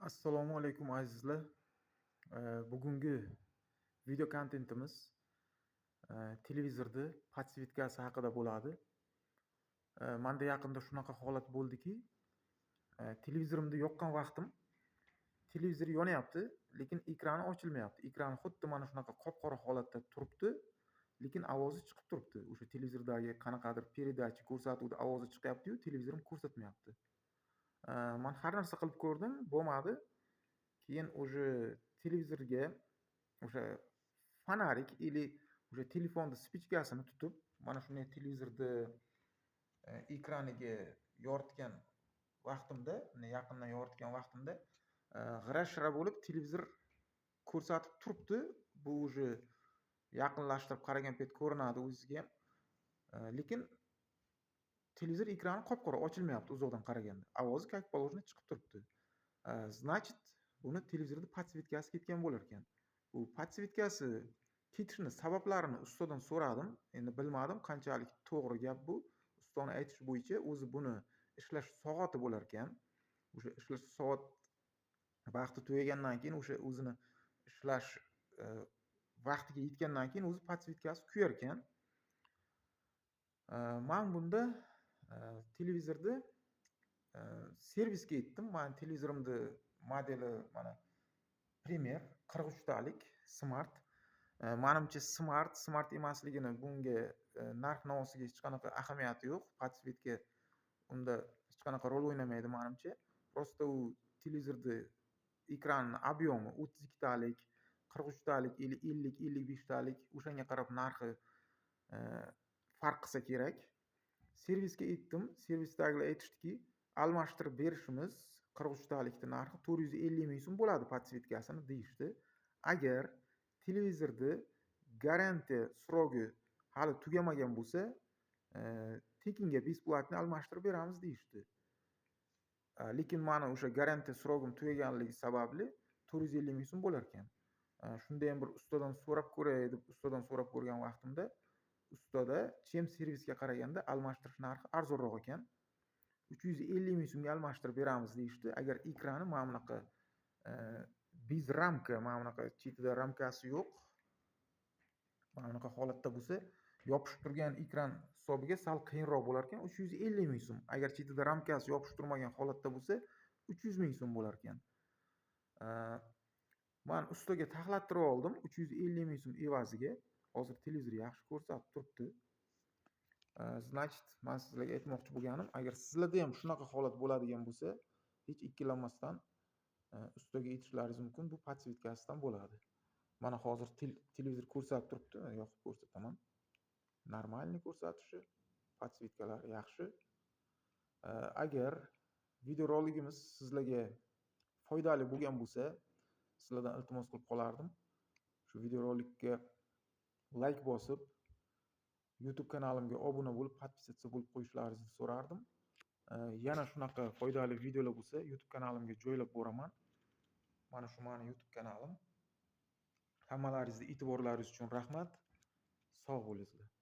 Assalomu alaykum, azizlar. Bugungi video kontentimiz televizorni подсветка si haqida bo'ladi. Manda yaqinda shunaqa holat bo'ldiki, televizorimni yoqqan vaqtim televizor yonyapti, lekin ekrani ochilmayapti. Ekrani xuddi mana shunaqa qop-qora holatda turibdi, lekin ovozi chiqib turibdi. O'sha televizordagi qanaqadir передача, ko'rsatuvda ovozi chiqyapti-yu, televizorim ko'rsatmayapti. Man har narsa qilib ko'rdim, bo'lmadi. Keyin уже televizorga o'sha фонарик или o'sha telefonni спичка sini tutib, mana shunday televizorni ekraniga yoritgan vaqtimda, bunday yaqindan yoritgan vaqtimda g'ira-shira bo'lib televizor ko'rsatib turibdi. Bu уже yaqinlashtirib qaragan payt ko'rinadi o'zizga ham. Lekin televizor ekrani qop-qora, ochilmayapti uzoqdan qaraganda. Ovozi, как положено, chiqib turibdi. Значит, buni televizorda подсветка si ketgan bo'lar ekan. Bu подсветка si ketishini sabablarini ustadan so'radim. Endi bilmadim, qanchalik to'g'ri gap bu. Ustani aytishi bo'yicha, o'zi buni ishlash soati bo'lar ekan. O'sha ishlash soat vaqti tugagandan keyin, o'sha o'zini ishlash vaqtiga yetgandan keyin o'zi подсветка si kuyar ekan. Man bunda televizorni servisga aytdim. Mani televizorimni modeli mana Premier 43 talik smart. Manimcha, smart, smart emasligini bunga narx-navosiga hech qanaqa ahamiyati yo'q. Подсветка unda hech qanaqa rol o'ynamaydi manimcha. Просто u televizorni ekranini объем i 32 talik, 43 talik или 50, 55 talik, o'shanga qarab narxi farq qilsa kerak. Servisga aytdim. Servisdagilar aytishdiki, almashtirib berishimiz 43 talikni narxi 450 ming so'm bo'ladi подсветка sini, deyishdi. Agar televizorni garantiya срок i hali tugamagan bo'lsa, tekinga, бесплатно almashtirib beramiz, deyishdi. Lekin mani o'sha garantiya срок im tugaganligi sababli 450 ming so'm bo'larkan. Shundayam bir ustadan so'rab ko'ray deb ustadan so'rab ko'rgan vaqtimda, ustada чем servisga qaraganda almashtirish narxi arzonroq ekan. 350 ming so'mga almashtirib beramiz, deyishdi. Agar ekrani mana bunaqa без рамка, mana bunaqa chetida ramkasi yo'q, mana bunaqa holatda bo'lsa, yopishib turgan ekran hisobiga sal qiyinroq bo'larkan, 350 ming so'm. Agar chetida ramkasi yopishib turmagan holatda bo'lsa, 300 ming so'm bo'larkan. Man ustaga taxlattirib oldim 350 ming so'm evaziga. Hozir televizor yaxshi ko'rsatib turibdi. Значит, man sizlarga aytmoqchi bo'lganim, agar sizlarda ham shunaqa holat bo'ladigan bo'lsa, hech ikkilanmasdan ustaga aytishlaringiz mumkin, bu подсветка sidan bo'ladi. Mana hozir televizor ko'rsatib turibdi, yoqib ko'rsataman. Нормальный ko'rsatishi, подсветка lari yaxshi. Agar videoroligimiz sizlarga foydali bo'lgan bo'lsa, sizlardan iltimos qilib qolardim. Shu videorolikka layk bosib, YouTube kanalimga obuna bo'lib, подписаться bo'lib qo'yishlaringizni so'rardim. Yana shunaqa foydali videolar bo'lsa, YouTube kanalimga joylab boraman. Mana shu mani YouTube kanalim. Hammalaringizni e'tiborlaringiz uchun rahmat. Sog' bo'linglar.